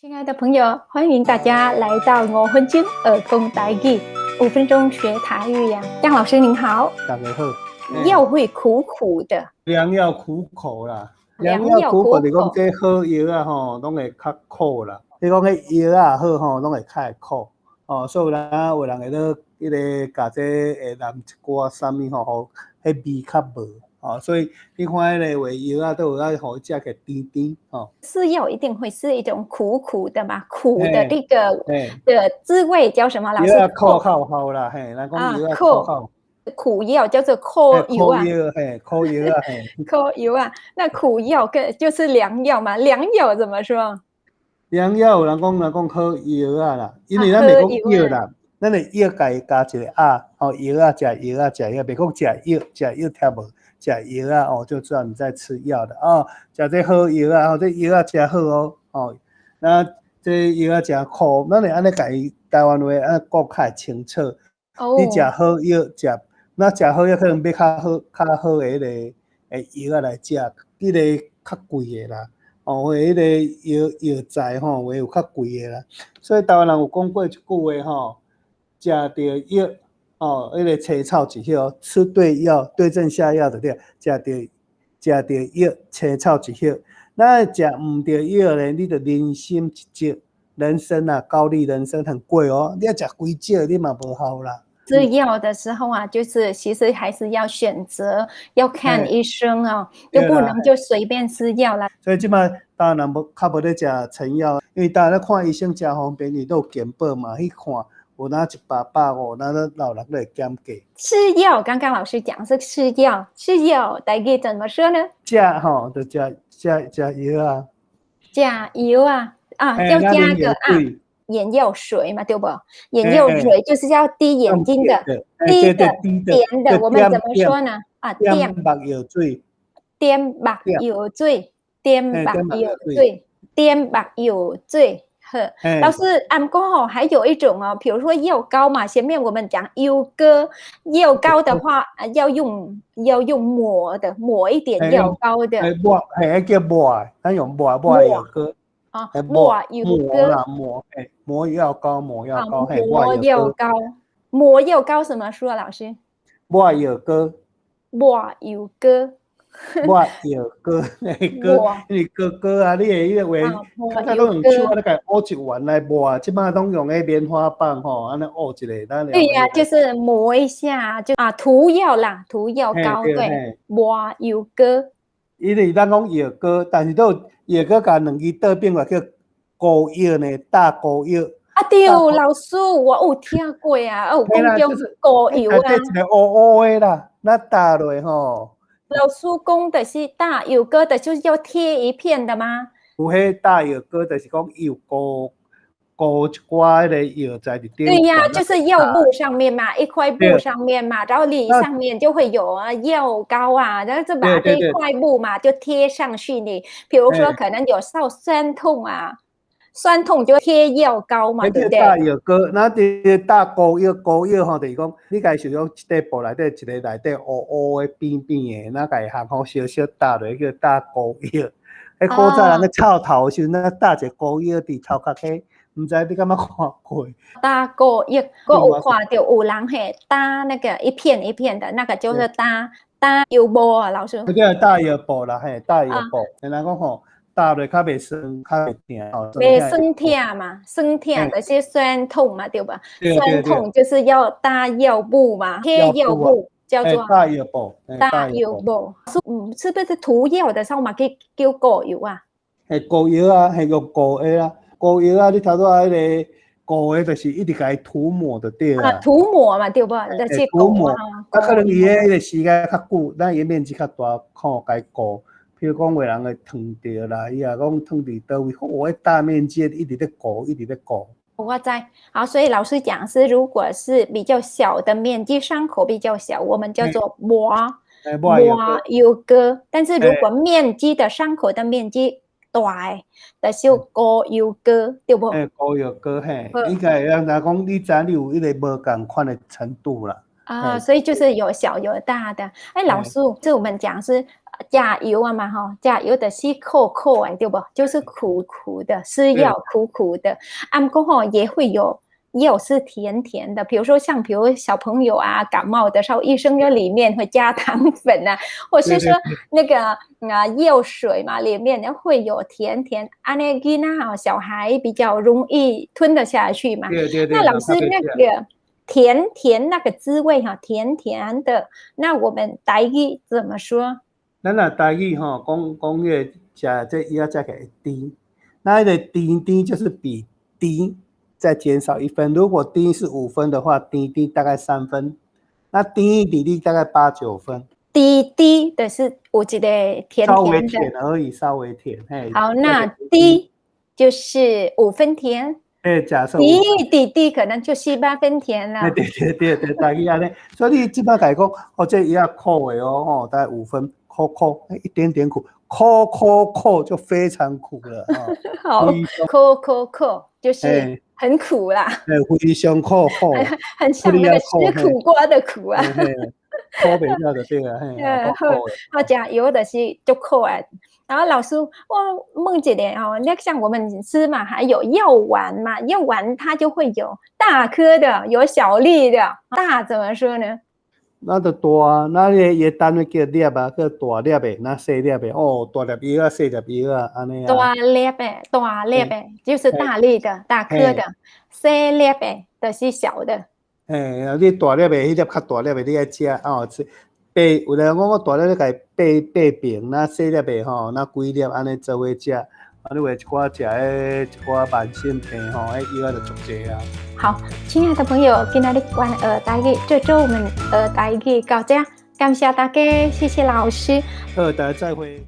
親愛的朋友，歡迎大家來到五分鐘學講台語，五分鐘學台語呀。江老師您好。大家好。藥會苦苦的。良藥苦口啦，良藥苦口，就是講這好藥啊吼，攏會較苦啦。你講彼藥仔好吼，攏會較會苦。哦，所以咱有人會咧彼个共這會淋一寡啥物吼，予彼味較無。哦，所以你看彼个話藥仔都有愛予伊食起甜甜吼。吃藥一定會是一種苦苦的嘛，苦的這個的滋味叫什麼？老師？藥仔苦較有效啦，嘿，咱講藥仔苦較。苦藥叫做苦藥啊，嘿，苦藥啊，嘿，苦藥啊，那苦藥跟就是良藥嘛，良藥怎麼說？良藥有人講，人講好藥仔啦，因為咱袂講藥啦，咱會藥共伊加一個仔，吼，藥仔，食藥仔，食藥，袂講食藥，食藥聽無，食藥仔哦，就知道你在吃藥的哦，食這好藥仔，吼，這藥仔誠好哦，哦，那這藥仔誠苦，咱會按呢共伊台灣話按講較會清楚。你食好藥，食那食好藥可能買較好、較好的彼个藥仔來食，彼个較貴的啦。哦，彼个藥藥材吼，有較貴的啦。所以台灣人有講過一句話吼，食著藥，哦，彼個青草一葉，吃對藥，對症下藥就對。食著藥，青草一葉。那食毋著藥咧，你就人參一隻。人參啊，高麗人參很貴哦，你欲食幾隻，你嘛無效啦。吃藥的時候啊，就是其實還是要選擇，要看醫生啊，就不能就隨便吃藥啦。所以這擺台灣人無較無咧食成藥，因為台灣咧看醫生誠方便，伊都有健保嘛，去看有哪一百百五，咱咧老人咧會減價。吃藥，剛剛老師講是吃藥，吃藥，台語怎麼說呢？食吼，就食食食藥啊。食藥啊，啊，要加個啊。眼藥水嘛，對不？眼藥水就是要滴眼睛的，滴的點的，我們怎麼說呢？啊，點目藥水，點目藥水，點目藥水，點目藥水。呵，老師，按講吼，還有一種哦，比如說藥膏嘛，前面我們講藥膏，藥膏的話，要用抹的，抹一點藥膏的。抹，嘿，叫抹，咱用抹抹藥膏。啊，抹藥膏，抹，抹藥膏，抹藥膏，抹藥膏，抹藥膏怎麼說？老師？抹藥膏，抹藥膏，抹藥膏，膏，因為膏膏啊，你會彼個話，較早攏用手按呢共烏一圓來抹，這擺攏用彼棉花棒吼，按呢烏一下。對呀，就是抹一下，就啊塗藥啦，塗藥膏，對，抹藥膏。因為咱講藥膏，但是都藥膏共兩支倒變來叫膏藥呢，打膏藥。啊對，老師，我有聽過啊，有講叫膏藥啊。一個烏烏的啦，咱打落吼。老師講的是打藥膏的，就是要貼一片的嗎？有彼打藥膏，就是講有膏膏一寡彼个藥在佇頂。對呀，就是藥布上面嘛，一塊布上面嘛，然後你上面就會有啊藥膏啊，然後就把這塊布嘛就貼上去。你比如說可能有受酸痛啊，酸痛就貼藥膏嘛，對不對？打藥膏，那佇打膏藥膏藥吼，就是講你共想講一塊布內底一個內底烏烏的扁扁的，那共伊烘好小小打落叫打膏藥。彼古早人咧臭頭的時陣，咱打一個膏藥佇頭殼底。毋知你敢捌看過？打膏藥，我有看著有人嘿打那個一片一片的，那個就是打打藥布啊，老師。對啊，打藥布啦，嘿，打藥布。人講吼，打落較袂酸，較袂疼吼。袂酸痛嘛，酸痛就是酸痛嘛，對吧？酸痛就是要打藥布嘛，貼藥布叫做打藥布。打藥布，是嗯，是不是塗藥的時候嘛，去叫膏藥啊？係膏藥啊，係用膏的啊。膏藥啊，你頭拄仔彼個膏的，就是一直共伊塗抹就對啊。塗抹嘛，對無？就是塗抹。啊，可能伊的彼個時間較久，咱伊面積較大，看共伊膏。比如講有人會燙著啦，伊若講燙佇佗位，哦，彼大面積一直咧膏，一直咧膏。我知，好，所以老師講是，如果是比較小的面積，傷口比較小，我們叫做抹抹藥膏。但是如果面積的傷口的面積大的，就是膏藥膏，對無？欸，膏藥膏嘿，應該會當講你知你有彼個無仝款的程度啦。啊，所以就是有小有大的。哎，老師，這我們講是食藥啊嘛吼，食藥就是苦苦的，對無？就是苦苦的，吃藥苦苦的。啊，毋過吼也會有藥是甜甜的，比如說像比如小朋友啊感冒的時候，醫生藥裡面會加糖粉啊，或是說那個啊藥水嘛，裡面會有甜甜，按呢囡仔吼小孩比較容易吞得下去嘛。對對對。那老師那個甜甜那個滋味哈，甜甜的，那我們台語怎麼說？咱若台語吼，講講彼個食這藥仔食起來會甜，那彼個甜甜就是比甜再減少1分。如果甜是5分的話，甜甜大概3分，那甜比例大概八九分。甜甜的是有一個甜甜的，稍微甜而已，稍微甜。嘿，好，那甜就是5分甜。欸，假設甜甜甜可能就七八分甜啦。對對對對，大概按呢。所以你這擺共伊講，哦，這藥苦的哦，吼，大概五分，苦苦，一點點苦，苦苦苦就非常苦了。好，苦苦苦就是很苦啦。欸，非常苦苦，很像那個吃苦瓜的苦啊。苦袂了就對啊。好，好食藥就是足苦的。然後老師，我問一下哦，那像我們吃嘛，還有藥丸嘛，藥丸它就會有大顆的，有小粒的。大怎麼說呢？那就大，那伊單位叫粒啊，叫大粒的，那細粒的哦，大粒藥仔，細粒藥仔，按呢啊。大粒的，大粒的，就是大粒的、大顆的；細粒的，就是小的。嘿，你大粒的，彼粒較大粒的，你愛食哦。八，有人講我大粒你共伊八八平，那細粒的吼，那幾粒按呢做伙食，啊，你有一寡食彼一寡慢性病吼，彼藥仔就足濟啊。好，親愛的朋友，今仔日阮學台語，這週我們學台語到這，感謝大家，謝謝老師。好，大家再會。